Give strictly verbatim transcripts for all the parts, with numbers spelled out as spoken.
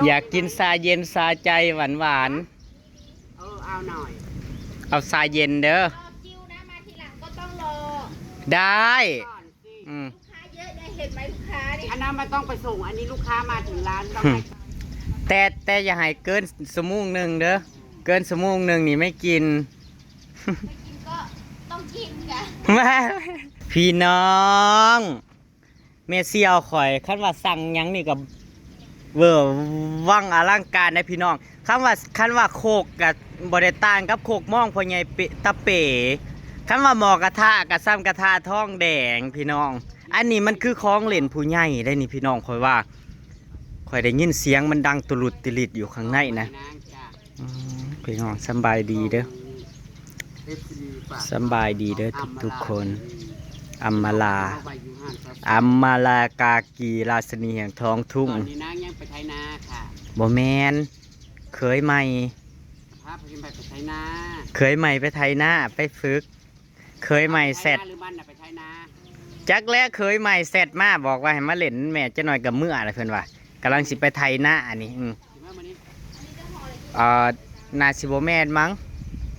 อยากกินชาเย็นชาใจหวานหวาน เออ เอาหน่อย เอาชาเย็นเด้อ รอคิวนะ มาทีหลังก็ต้องรอ ได้ ก่อนสิ อืม ลูกค้าเยอะไง เห็นไหมลูกค้าเนี่ย อันนั้นมันต้องไปส่ง อันนี้ลูกค้ามาถึงร้านต้องให้ แต่ แต่อย่าให้เกินชั่วโมงหนึ่งเด้อ เกินชั่วโมงหนึ่งนี่ไม่กิน ไม่กินก็ต้องกินค่ะ พี่น้อง แม่เสี่ยวข่อย คันว่าสั่งหยังนี่ก็เวอร์วังอลังการนะพี่น้อง คันว่า คันว่าโคกก็บ่ได้ต่างกับโคกหม้องพ่อใหญ่เป ตาเป๋ คันว่าหม้อกระทะก็ส่ำกระทะทองแดงพี่น้อง อันนี้มันคือของเล่นผู้ใหญ่ได้นี่พี่น้อง ข่อยว่า ข่อยได้ยินเสียงมันดังตุลุดติลิดอยู่ข้างในนะ อืม พี่น้องสำบายดีเด้อ สำบายดีเด้อทุกๆคน อำมาลา อำมาลากากีราชนีแห่งท้องทุ่ง ตอนนี้นางยังไปไถนาค่ะ บ่แม่น เขยใหม่ พาไปกินไปไปไถนา เขยใหม่ไปไถนา ไปฝึก เขยใหม่แซด ไปไถนาหรือมันน่ะไปไถนา จักแลเขยใหม่แซดมาบอกว่าให้มาเล่นแม่จักหน่อยก็เมือล่ะเพิ่นว่า กำลังสิไปไถนาอันนี้ อืม สิมามื้อนี้ เอ่อ น่าสิบ่แม่นมั้ง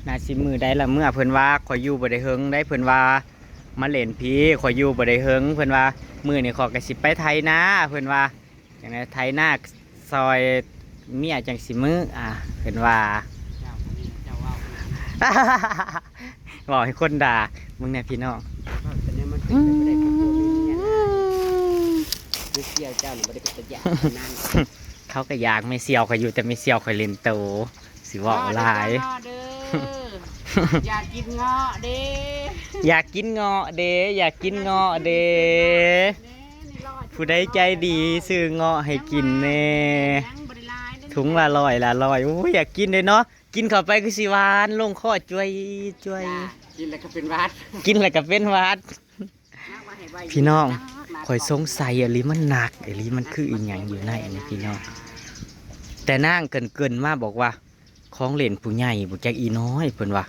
น่าสิมื้อใดล่ะเมือ เพิ่นว่า ข่อยอยู่บ่ได้เฮิงได้ เพิ่นว่า มาเล่นพี้ ข่อยอยู่บ่ได้เฮิง เพิ่นว่า มื้อนี้ข่อยก็สิไปไถนา เพิ่นว่า จั่งใดไถนาซอยเมียจั่งสิมื้อ อ่ะ เพิ่นว่า เจ้า อันนี้เจ้าเว้า เว้าให้คนด่า มึงเนี่ยพี่น้อง เว้าแต่เนี่ยมันเป็นไปบ่ได้กับผัวเมียนะ ไม่เกี่ยวเจ้านี่บ่ได้เป็นตาหยาบปานนั้น เขาก็อยากแม่เสี่ยวข่อยอยู่ แต่แม่เสี่ยวข่อยเล่นโต สิเว้าหลาย เด้อ อยากกินเงาะเด้ อยากกินเงาะเด้ อยากกินเงาะเด้ ผู้ใดใจดีซื้อเงาะให้กินแน่ ยังบ่ได้หลายเด้อ ถุงละร้อยละร้อย โอ้ย อยากกินเลยเนาะ กินเข้าไปคือสิหวาน ลงคอจ้วยจ้วย จ้า กินแล้วก็เป็นหวัด กินแล้วก็เป็นหวัด พี่น้อง ข่อยสงสัยอีหลี มันหนักอีหลี มันคืออีหยังอยู่ในนี่พี่น้อง แต่นางเกริ่นๆมาบอกว่า ของเล่นผู้ใหญ่บ่จักอีน้อย เพิ่นว่า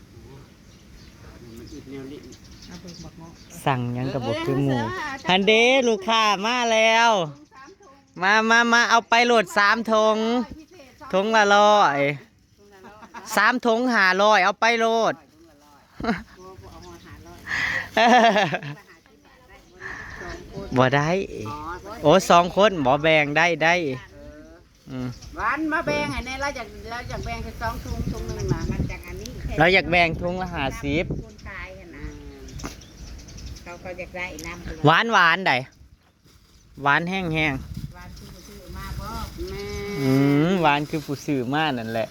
สั่งหยังก็บ่คือหมู่ หั้นเด้ ลูกค้ามาแล้ว มา มา มา เอาไปโลดสามถุง ถุงละร้อย สามถุงห้าร้อย เอาไปโลด บ่ได้ โอ้ สองคนบ่ แบ่งได้ ได้ อืม หวานมาแบ่งให้แน่ เราอยาก เราอยากแบ่งเป็นสองถุง ถุงหนึ่งนะ มันจากอันนี้ เราอยากแบ่งถุงละห้าสิบ คนขายหั่นนะ เขาก็อยากได้นำ หวานหวานใด หวานแห้งแห้ง หวานคือผู้ซื้อมาบ่ แม่ อืม หวานคือผู้ซื้อมานั่นแหละ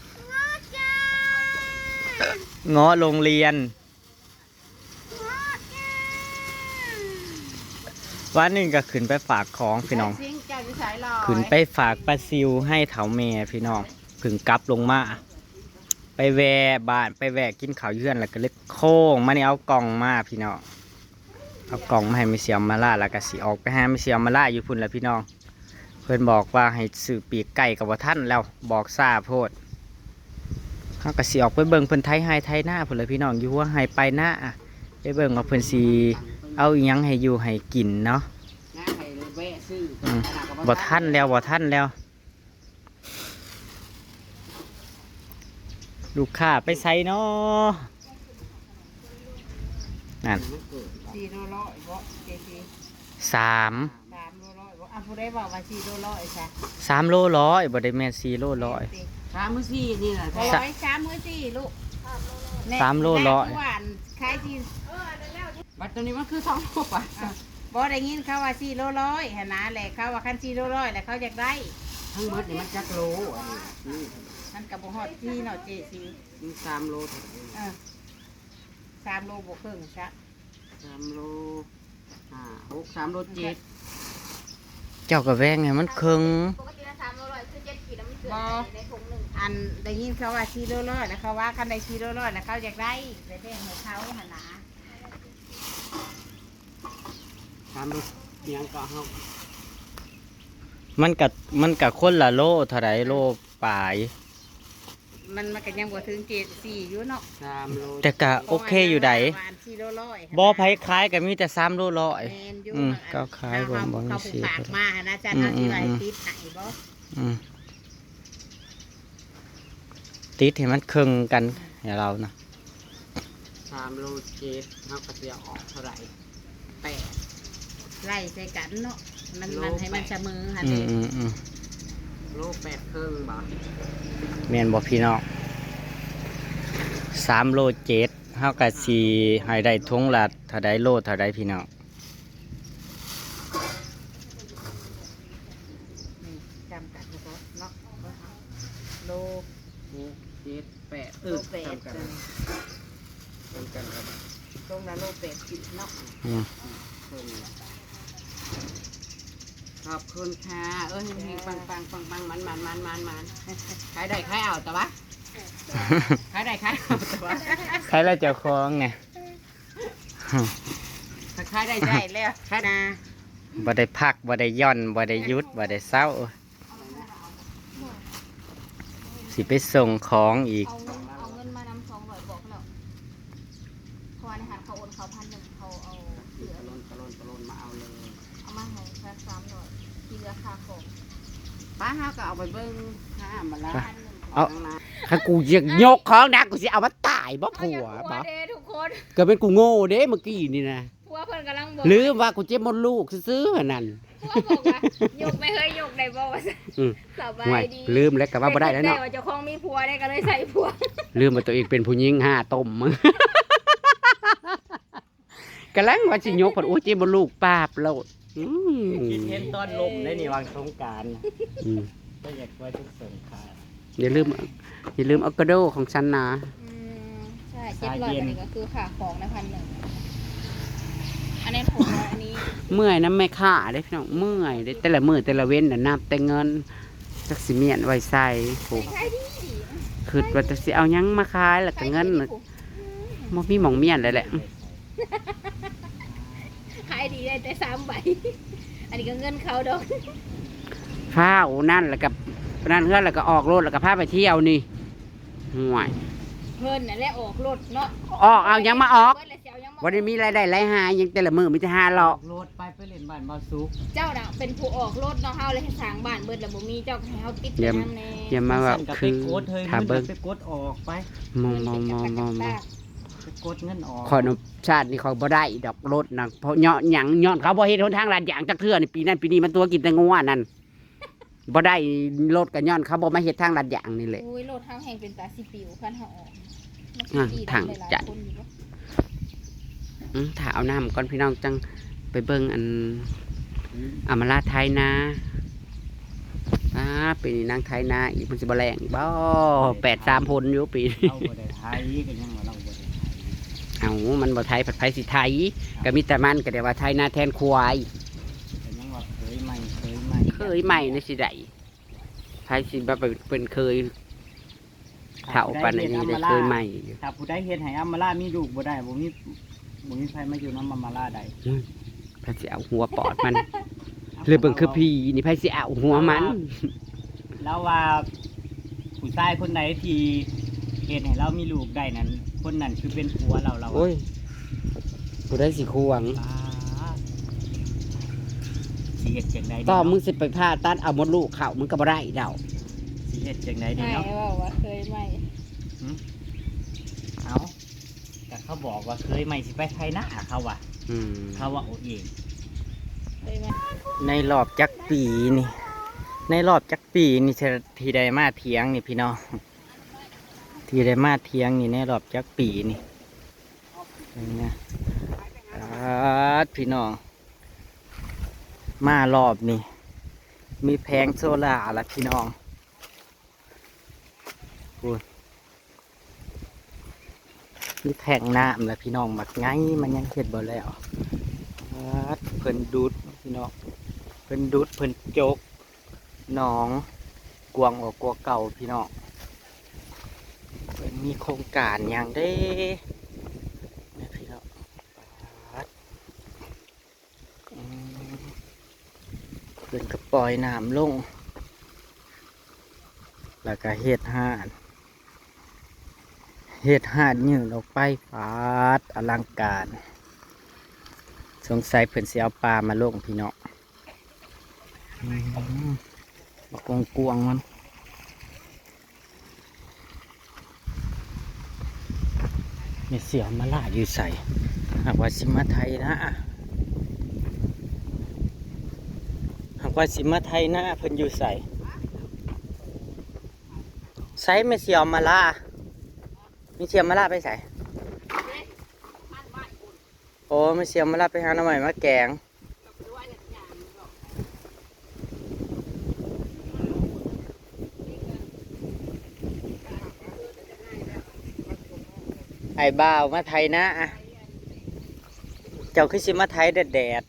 เงาะโรงเรียน วันนี้ก็ขึ้นไปฝากของพี่น้อง สิงเจ้าอยู่ไสหรอ ขึ้นไปฝากปลาซิวให้เฒ่าแม่พี่น้อง เพิ่งกลับลงมา ไปแวะบ้าน ไปแวะกินข้าวอยู่เฮือน แล้วก็เลยโค้งมานี่เอากล่องมาพี่น้อง เอากล่องมาให้แม่เสี่ยวมาล่า แล้วก็สิออกไปหาแม่เสี่ยวมาล่าอยู่พุ้นแหละพี่น้อง เพิ่นบอกว่าให้ซื้อปีกไก่ก็บ่ทันแล้ว บอกช้าโพด เฮาก็สิออกไปเบิ่งเพิ่นไถไร่ไถนาพุ้นแหละพี่น้อง อยู่หัวไร่ปลายนา ไปเบิ่งว่าเพิ่นสิเอาอิหยังให้อยู่ให้กินเนาะ นะให้แวะซื้อ อืม บ่ทันแล้ว บ่ทันแล้ว ลูกค้าไปไสน้อ นั่น สี่โลร้อยบ่ เจซี สาม สามโลร้อยบ่ อ่ะ ผู้ใดบอกว่าสี่โลร้อยซะ สามโลร้อย บ่ได้แม่นสี่โลร้อย สามมื้อสี่นี่แหละ ร้อย สามมื้อสี่ลูก สามโลร้อย หวานขายที่ บัดตัวนี้มันคือสองโลกว่า อ่ะ บ่ได้ยินเขาว่าสี่โลร้อยหั่นนะ แหละเขาว่าคันสี่โลร้อยแล้วเขาอยากได้ ทั้งหมดนี่มันจักโล อันนี้ นี่ มันก็บ่ฮอดสี่เนาะ เจซี มันสามโลเท่าไหร่ เออ สามโลบ่ครึ่งซะ สามโลห้า หก สามโลเจ็ด เจ้าก็แบ่งให้มันครึ่ง ปกตินะ สามโลร้อย คือเจ็ดขีด แล้วมันเกิน บ่ ในถุงหนึ่ง อันได้ยินเขาว่าสี่โลร้อย แล้วเขาว่าคันได้สี่โลร้อย แล้วเขาอยากได้ ไปแบ่งให้เขาหั่นนะ สามโล อิหยังก็เฮา มันก็ มันก็คนละโลเท่าใด โลปลาย มัน มันก็ยังบ่ถึงเจ็ดสี่อยู่เนาะ สามโล แต่ก็โอเคอยู่ใด หวานสี่โลร้อย บ่ ไผขายก็มีแต่สามโลร้อย แม่นอยู่ อืม เขาขายบ่ เขา บ่มี เขาผู้ สี่ ฝากมาหั่นนะ อาจารย์ อืม เอาสิว่าให้ อืม ติดให้บ่ อืม ติดให้มันเคิ่งกันให้เรานะ สามโลเจ็ด เฮาก็สิเอาออกเท่าไหร่ แปด ไล่ใส่กันเนาะ มัน โล มันให้มัน แปด เสมอหั่น อื เด้ มอืมอืม โลแปดครึ่งบ่ แม่นบ่พี่น้อง สามโลเจ็ด เฮาก็สิให้ได้ถุงละเท่าใด โลเท่าใดพี่น้อง นี่จำกัดเฉพาะเนาะ โล หก เจ็ด แปด เออ โลแปด จำกัด เออ จำกัดครับ ตรงละโลแปดขีดเนาะ อืม อืม ขอบคุณค่ะ เออ เฮงๆ ปังๆ ปังๆ มันๆ มันๆ มันๆ ขายได้ขายเอาแต่ว่า ขายได้ขายเอาแต่ว่า ขายแล้วเจ้าของเนี่ย ขายได้ ได้แล้ว ขายนา บ่ได้พัก บ่ได้หย่อน บ่ได้หยุด บ่ได้เซา สิไปส่งของอีก เอาเงิน เอาเงินมานำ สองร้อย บอกแล้ว เพราะว่าในหันเขาโอนเขาพันหนึ่ง เขาเอาเสือ ตะลอน ตะลอน ตะลอน มาเอาเลย เอามาให้สัก สามร้อย ที่เหลือค่าของ ป้าเฮาก็เอาไปเบิ่งหามาละ ไป พันหนึ่ง เอา ข้างหน้า ถ้ากูอยากยกของนะ กูสิเอามาตายบ่ เอา ผัว อยากผัว บ่ เด้ทุกคน ก็เป็นกูโง่เด้เมื่อกี้นี่นะ ผัวเพิ่นกำลังบอก ลืมว่ากูเจ็บมดลูกซื่อๆหั่นนั่น ผัวบอกว่า ยกไปเฮ้ย ยกได้บ่ ว่าซั่น อืม สบายดี ห่วย ลืมแล้วก็ว่าบ่ได้แล้วเนาะ แต่ว่าเจ้าของมีผัวได้ก็เลยใส่ผัว ลืมว่าตัวเองเป็นผู้หญิงห้าต้ม กำลังว่าสิยก พัด โอ้ย เจ็บมดลูกปาบโลด อืม คิดเห็นตอนลมได้นี่ วางสงกรานต์ อืม ก็อยากว่าทุกสงกรานต์ อย่าลืม อย่าลืมอะโวคาโดของฉันนะ อืม ใช่ เจ็ดร้อย อันนี้ก็คือค่าของนะ พันหนึ่ง อันนี้ผมว่าอันนี้ เมื่อยนะแม่ค้าเด้พี่น้อง เมื่อยเด้ แต่ละมื้อแต่ละเว้นน่ะนับแต่เงิน จักสิเมียนไว้ใส่ โอ้ ขายดีดี คิดว่าจะสิเอาหยังมาขาย แล้วก็เงินน่ะ ขายดีดี บ่มีหม่องเมียนเลยแหละ ขายดีได้แต่สามใบ อันนี้ก็เงินเขาดอก ฟ้าวนั่นแล้วก็นั่นเฮือนแล้วก็ออกรถแล้วก็พาไปเที่ยวนี่ ห่วย เพิ่นนั่นแหละออกรถเนาะ ออกเอาหยังมาออก เพิ่นแหละสิเอาหยังมาออก บ่ได้มีรายได้รายหาหยัง แต่ละมื้อมีแต่หาเลาะ ออกรถไป ไปเล่นบ้านบ่าวสุข เจ้าน่ะเป็นผู้ออกรถเนาะ เฮาเลยให้สร้างบ้านเบิดแล้วบ่มี เจ้าก็ให้เฮาติดไปนำแน่ อย่ามาว่า ซั่นก็ คือ ไปกดเฮ้ย ถ้าเบิ่ง เงินไปกดออกไป มอง มอง มอง มอง มอง ไปกดเงินออก ขออนุญาตนี่เขาบ่ได้ดอกรถนะ เพราะย้อนหยัง ย้อนเขาบ่เฮ็ดหนทางลาดยางจักเทื่อนี่ ปีนั้นปีนี้มันตัวกินแต่งัวนั่น บ่ได้รถก็ย้อนเขาบ่มาเฮ็ดทางลาดยางนี่แหละ โอ้ย รถเฮาแฮงเป็นตาสิปิวคันเฮาออก อ่ะ มันสิขี่ ทาง ได้หลาย จัด คนอยู่บ่ อืม ถ้าเอาน้ำก่อนพี่น้องจังไปเบิ่งอัน อำมาลาไถนา อ่า ปีนี้นางไถนาอีก มันสิบ่แล้งอีกบ่ แปดสามหนอยู่ปีนี้ เราบ่ได้ไถ ก็ยังว่าเราบ่ได้ไถ เอ้า มันบ่ไถ ผัดไผสิไถ ก็มีแต่มัน ก็ได้ว่าไถนาแทนควาย ก็ยังว่าเคยใหม่ เคยใหม่ เคยใหม่นี่สิได้ ไผสิบ่เป็นเคย เฒ่าปานนี้เลย เคยใหม่อยู่ ถ้าผู้ใดเฮ็ดให้อำมาลามีลูกบ่ได้ บ่มี บ่มีไผมาอยู่นำอำมาลาได้ อืม ไผสิเอาหัวปอดมัน เอา เลยเบิ่งคือผีนี่ ไผสิเอาหัวมัน แล้วว่า ผู้ชายคนใดที่เฮ็ดให้เรามีลูกได้นั้น คนนั้นคือเป็นผัวเรา เราว่า โอ้ย ผู้ใดสิขวาง อ่า สิเฮ็ดจั่งใด๋ ต่อ เนาะ มึงสิไปผ่าตัดเอามดลูกเข้า มึงก็บ่ได้ดอก สิเฮ็ดจั่งใด๋ ใช่ เนาะ เว้าว่าเคยใหม่ หึ เอ้า ก็เขาบอกว่าเคยใหม่สิไปไถนา เขาว่า อืม เขาว่าโอเอง เคยใหม่ ในรอบจักปีนี่ ในรอบจักปีนี่ ที่ได้มาเถียงนี่พี่น้อง ที่ได้มาเถียงนี่ ในรอบจักปีนี่ เบิ่งนะ ปาด พี่น้อง มารอบนี่ มีแผงโซล่าร์ละพี่น้อง พู้น มีแท้งน้ำละพี่น้อง บักไงมันยังเฮ็ดบ่แล้ว ปาด เพิ่นดูดพี่น้อง เพิ่นดูด เพิ่นจก หนองกว้างออกกว่าเก่าพี่น้อง เพิ่นมีโครงการหยังเด้ นี่พี่น้อง ปาด อืม เพิ่นก็ปล่อยน้ำลง แล้วก็เฮ็ดฮาด เฮ็ดฮาดยื่นออกไป ปาด อลังการ สงสัยเพิ่นสิเอาปลามาลงพี่น้อง อืม บักกวางๆมัน แม่เสี่ยวมาล่าอยู่ไส หากว่าสิมาไถนา หากว่าสิมาไถนา เพิ่นอยู่ไส ไสแม่เสี่ยวมาล่า แม่เสี่ยวมาล่าไปไส โอ้ แม่เสี่ยวมาล่าไปหาหน่อไม้มาแกง ไอ้บ่าวมาไถนาอะ เจ้าคือสิมาไถแดด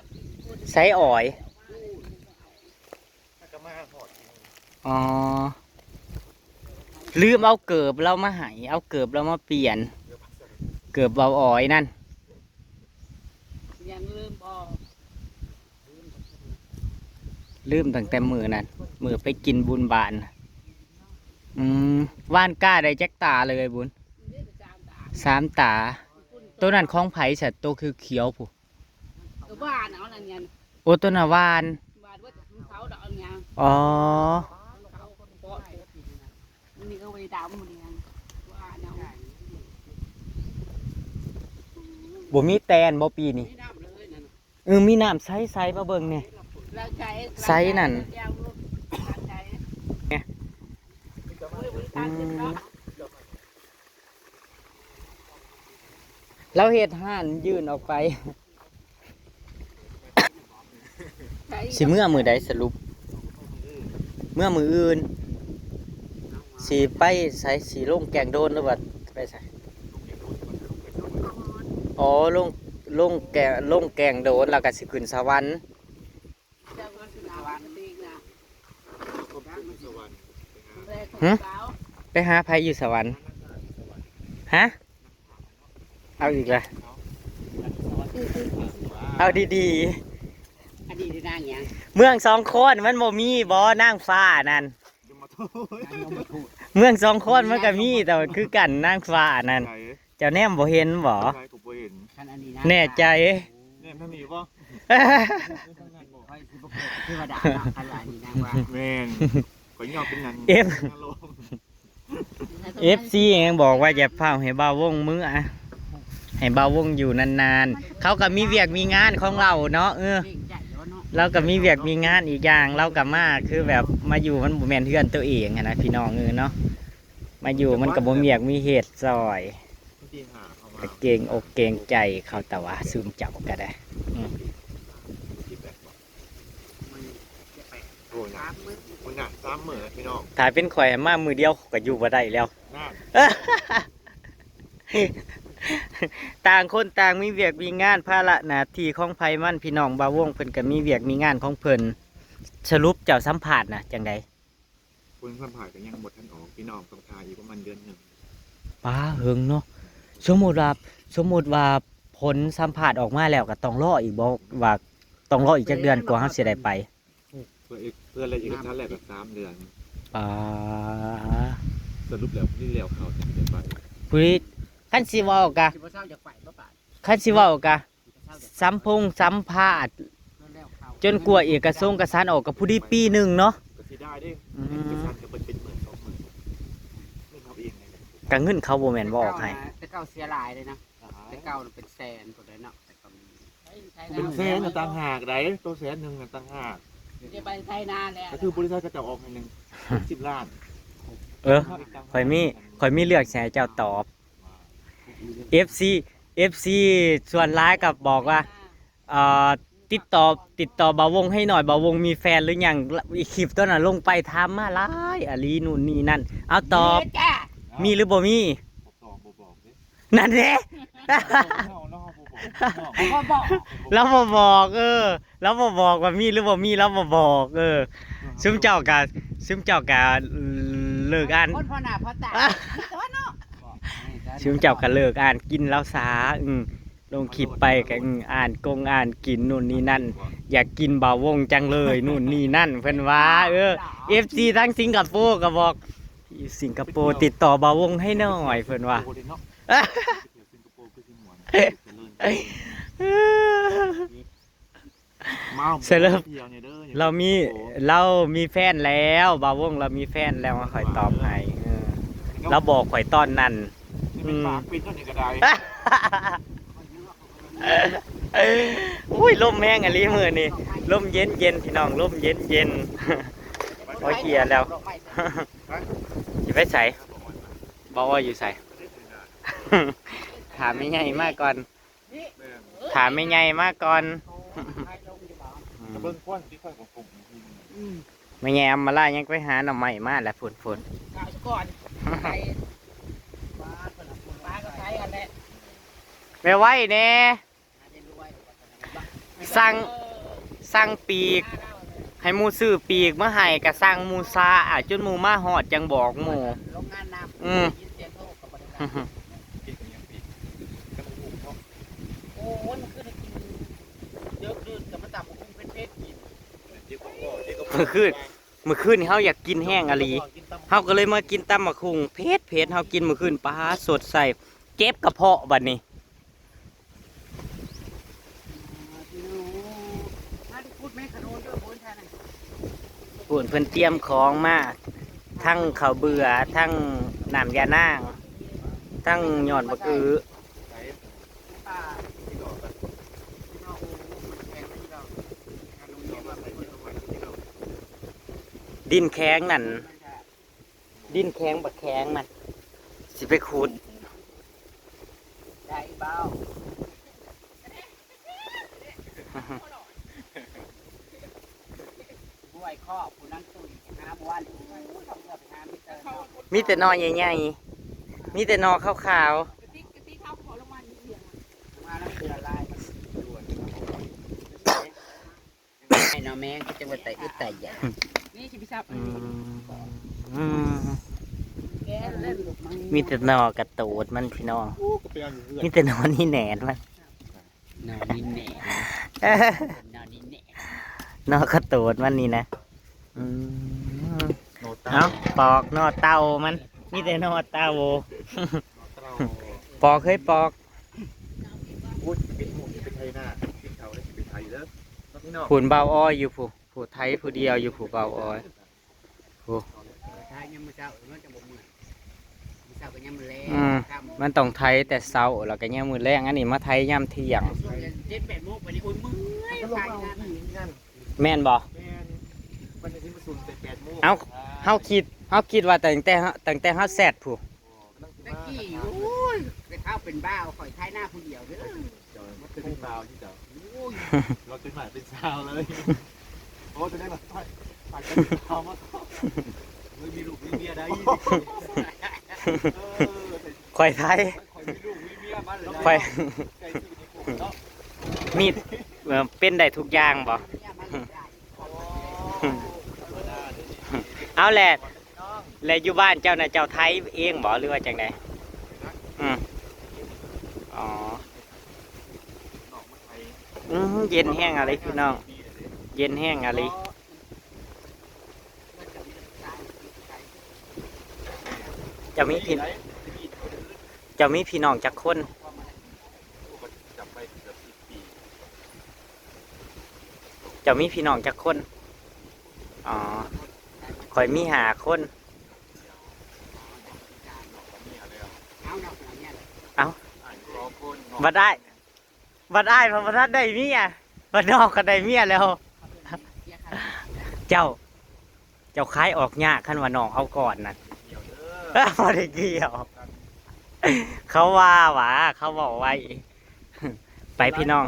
ๆ ไสออย อ๋อ ลืมเอาเกิบเรามาให้ เอาเกิบเรามาเปลี่ยน เกิบบ่าวออยนั่น ยังลืมบ่ ลืมตั้งแต่มื้อนั้น มื้อไปกินบุญบ้าน อืม หว่านกล้าได้จักตาเลยบุญ สามตา ตัวนั้นของไผซะ ตัวเขียวๆ พุ้น ตัวบ้านเอานั่นไง โอ้ ตัวน่ะหว่าน บ้านว่าเขาดอกเอาไง อ๋อ เขาเกาะ มันนี่ก็ไปดำมันนี่ไง ว่าเอา บ่มีแตนบ่ปีนี้ ไม่ดำเลยนั่น เออ มีน้ำใสๆ มาเบิ่งแหน่ เราใช้ ใสนั่น เราใช้ เนี่ย โอ้ยบริการเต็มเนาะ เราเฮ็ดฮ้านยื่นออกไป ใช้ สิเมือมื้อใดสรุป เมือมื้ออื่น สิไปไส สิลงแก่งโดนหรือว่าไปไส อ๋อ ลง ลงแก่ง ลงแก่งโดน แล้วก็สิขึ้นสวรรค์ หึ ไปหาไผอยู่สวรรค์ ฮะ เอาอีกละ เอาดีๆ อดีตนางหยัง เมืองสองคอนมันบ่มีบ่ นางฟ้านั่น เมืองสองคอนมันก็มี แต่ว่าคือกัน นางฟ้านั่น ใช่ เจ้าแนมบ่เห็นบ่ ใช่ กูบ่เห็น คันอันนี้นะ แน่ใจ แนมทางนี้บ่ ข้อยสิบ่เกิดเทวดาเนาะ คันว่าอันนี้นางว่า แม่น ข้อยยอมเป็นหยัง เอฟ นรก เอฟซี ยังบอกว่าอย่าเฝ้าให้บ่าววงมื้ออะ ให้บ่าววงอยู่นานๆ เขาก็มีเวียกมีงานของเราเนาะ เออ เกรงใจแล้วเนาะ เราก็มีเวียกมีงานอีกอย่าง เราก็มา คือแบบมาอยู่มันบ่แม่นเฮือนตัวเองหั้นนะพี่น้องเออเนาะ มาอยู่มันก็บ่มีเวียกมีเหตุซอย ที่หาเขามา ก็เกรงอกเกรงใจเขา แต่ว่าซุมเจ้าก็ได้ อืม ที่แบบว่า โอ้ยนะ สามมื้อ โอ้ยนะ สามมื้อแล้วพี่น้อง ถ้าเป็นข่อยมามื้อเดียวก็อยู่บ่ได้แล้ว นั่น ต่างคนต่างมีเวียกมีงาน ภาระหน้าที่ของไผมัน พี่น้อง บ่าววงเพิ่นก็มีเวียกมีงานของเพิ่น สรุปเจ้าสัมภาษณ์นะจั่งใด ผลสัมภาษณ์ก็ยังบ่ทันออกพี่น้อง ต้องถ่าอีกประมาณเดือนหนึ่ง ป๊า เหิงเนาะ สมมุติว่า สมมุติว่าผลสัมภาษณ์ออกมาแล้วก็ต้องรออีกบ่ ว่าต้องรออีกจักเดือนกว่าเฮาสิได้ไป เพื่อเอก เพื่ออะไรเอกสารแรกก็สามเดือน ป๊า สรุปแล้วนี่แล้วเขาจังได้ไป ผู้นี้ คันสิเว้ากะ สิบ่เซาอยากไปบ่ปาน คันสิเว้ากะ สัมพงสัมภาษณ์ จนกว่าเอกสงค์เอกสารออกก็พอดีปีหนึ่งเนาะ ก็สิได้เด้ อืม เอกสารก็เป็นหมื่นสองหมื่น เรื่องเขาเองไง กะเงินเขาบ่แม่นบ่ออกให้ แต่เก่าเสียหลายเลยนะ หลาย แต่เก่าเป็นแสนกว่าเลยเนาะ แต่เก่ามี เป็นแสนน่ะต่างหากได๋ ตัวแสนหนึ่งน่ะต่างหาก จะไปไทยนานแล้ว ก็คือบริษัทเขาเจ้าออกให้หนึ่ง สิบล้าน เออ ข่อยมี ข่อยมีเรื่องสิให้เจ้าตอบ เอฟซี เอฟซี ส่วนหลายก็บอกว่า เอ่อ ติดต่อ ติดต่อบ่าววงให้หน่อย บ่าววงมีแฟนหรือยัง อีคลิปตัวนั้นลงไปถามมาหลายอะลีนู่นนี่นั่น เอาตอบ มีจ้ะ มีหรือบ่มี บ่ตอบบ่บอกเด้ นั่นเด้ เฮา เฮาบ่บอก บ่บอก ลาวบ่บอก เออ ลาวบ่บอกว่ามีหรือบ่มี ลาวบ่บอก เออ ซุมเจ้ากะ ซุมเจ้ากะเลิกอ่าน คนพ่อหน้าพ่อตา ตัวเนาะ ซุมเจ้ากะเลิกอ่านกินลาวซา อืม ลงคลิปไปกะ อืม อ่านกงอ่านกินนู่นนี่นั่น อยากกินบ่าววงจังเลย นู่นนี่นั่น เพิ่นว่า เออ เอฟซี ทั้งสิงคโปร์ก็บอก สิงคโปร์ติดต่อบ่าววงให้หน่อย เพิ่นว่า สิงคโปร์คือสิม่วน เจริญ มา เสร็จแล้ว เที่ยวเนี่ยเด้อ เรามี สิงคโปร์ เรามีแฟนแล้ว บ่าววงเรามีแฟนแล้ว ข่อยตอบให้ เออ เราบอกข่อยตอนนั้น เป็นหมาเป็นเท่านี้ก็ได้ อุ้ย ลมแฮงอีหลีมื้อนี้ ลมเย็นๆ พี่น้อง ลมเย็นๆ โอ้ย เหี่ยแล้ว สิไปไส บ่าวอ้อยอยู่ไส ถามแม่ใหญ่มาก่อน ถามแม่ใหญ่มาก่อน อืม เบิ่งควันที่ไฟของผม อืม แม่ใหญ่อำมาลายังไปหาหน่อไม้มาแล้ว ฝนๆ ข่าวก่อน ไป ปลาก็ใช้อันแหละ แม่ไหว้แน่ สั่ง สั่งปีก ให้หมู่ซื้อปีกมาให้ ก็สั่งหมู่ซา อ่ะ จนหมู่มาฮอดจังบอกหมู่ โรงงานน้ำ อืม ยินเสียงโทรก็บ่ได้รับ กินกับหยังปีก กับหมูเนาะ โอ้ย มันคือได้กินเยอะขึ้น ก็มาตำบักหุ่งเผ็ดๆ กิน เดี๋ยวก็ เดี๋ยวก็ มื้อคืน มื้อคืนนี่เฮาอยากกินแฮงอีหลี เฮาก็เลยมากินตำบักหุ่งเผ็ดๆ เฮากินมื้อคืน ป๊าด สดใส เจ็บกระเพาะบัดนี้ พู้นเพิ่นเตรียมของมา ทั้งข้าวเบื่อ ทั้งน้ำยานาง ทั้งหย่อนบักอื้อ ดินแข็งนั่น ดินแข็งบักแข็งนั่น สิไปขุด ได้เบ้า ห้วยคอกผู้นั่งตุ้ยหาบ่วัน มีแต่หน่อใหญ่ๆ มีแต่หน่อขาวๆ มาแล้วเสือลายมันด่วน ให้น้องแม่ก็จะว่าแต่อึดแต่อยาก นี่สิไปซับ อืม อืม แกเล่นลูกไม้ มีแต่หน่อกระตูดมันพี่น้อง อู้ ก็ไปเอาอยู่เฮือน มีแต่หน่อนี่แหนนมัน หน่อนี่แหนน หน่อนี่แหนน หน่อกระตูดมันนี่นะ อืม หน่อเต้า เอ้า ปอกหน่อเต้ามัน มีแต่หน่อเต้า หน่อเต้า ปอก เฮ้ย ปอก โอ้ย สิเป็นหมู่ สิเป็นไทนา สิเป็นเขา สิเป็นไทเด้อ พี่น้อง พู้นบ่าวอ้อยอยู่พู้น ผู้ไทผู้เดียวอยู่ผู้บ่าวอ้อย ผู้ ถ้ายามมื้อเช้ามันจะบ่เมื่อย มื้อเช้าก็ยามมื้อแลง อืม ค่ำ มันต้องไทแต่เช้า แล้วก็ยามมื้อแลง อันนี้มาไทยามเที่ยง ช่วงเจ็ดแปดโมงไปนี่ โอ้ย เมื่อย ไทยนั่นน่ะ แม่นบ่ แม่น มันจะสิมาสุดแต่แปดโมง เอ้า เฮาคิด เฮาคิดว่าตั้งแต่ ตั้งแต่เฮาแซดพู้น ตะกี้ โอ้ย แต่ข้าวเป็นบ้าว ข่อยไทหน้าผู้เดียวเด้อ เจ้ามันเป็นบ่าวที่เจ้า โอ้ย เราเป็นหมายเป็นสาวเลย โอ้ จะได้แบบ ไป ไปเป็นสาวมาก่อน ไม่มีลูกมีเมียได้ เออ ข่อยไท ข่อยมีลูกมีเมียมาเลยนะ ข่อย ใจสิในกลุ่มเนาะ มี เอ่อ เป็นได้ทุกอย่างบ่ เอาแหละ และอยู่บ้านเจ้าน่ะ เจ้าไทเองบ่ หรือว่าจังใด อืม อ๋อ อืม เย็นแฮงอีหลีพี่น้อง เย็นแฮงอีหลี เจ้ามีพี่ เจ้ามีพี่น้องจักคน เจ้ามีพี่น้องจักคน อ๋อ ข่อยมีห้าคน เอ้า บัดอ้าย บัดอ้ายเพิ่นบ่ทันได้เมีย บัดน้องก็ได้เมียแล้ว เจ้า เจ้าขายออกยาก คันว่าน้องเอาก่อนน่ะ บ่ได้เกี่ยว เขาว่าหวา เขาเว้าไว้ ไปพี่น้อง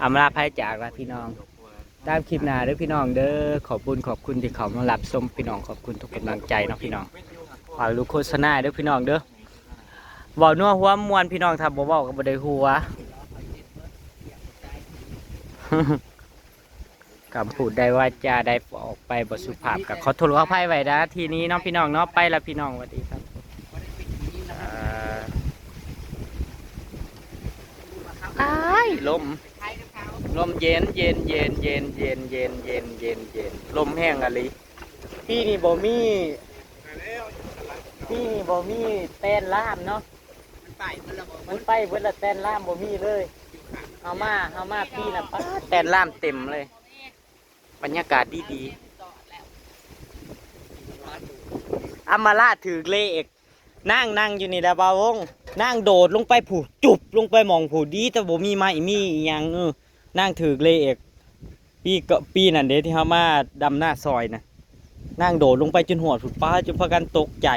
อำลาพายจากลาพี่น้อง ตามคลิปหน้าเด้อพี่น้องเด้อ ขอบคุณ ขอบคุณที่เข้ามารับชมพี่น้อง ขอบคุณทุกกำลังใจเนาะพี่น้อง ฝากดูโฆษณาเด้อพี่น้องเด้อ เว้านัวหัวม่วนพี่น้อง ถ้าบ่เว้าก็บ่ได้หัว คำพูดใดวาจาใดออกไปบ่สุภาพ ก็ขอโทษขออภัยไว้นะ ทีนี้เนาะพี่น้องเนาะ ไปละพี่น้อง สวัสดีครับ อ่า อ้าย ลม ลมเย็น เย็น เย็น เย็น เย็น เย็น เย็น เย็น เย็น ลมแฮงอีหลี ปีนี้บ่มี ปีนี้บ่มีแตนล่ามเนาะ มันไปเบิดละบ่ มันไปเบิดละ แตนล่ามบ่มีเลย เฮามา เฮามาปีน่ะ ป๊าด แตนล่ามเต็มเลย บรรยากาศดีๆ อำมาลาถืกเลข นางนั่งอยู่นี่แหละบ่าววง นางโดดลงไปผู้จุบลงไปหม่องผู้ ดีแต่บ่มีไม้มีอีหยัง เออ นางถือเลข ปีก็ปีนั่นเด้ที่เฮามาดำหน้าซอยนะ นางโดดลงไปจนฮอดผู้ ป้าจนพากันตกใจ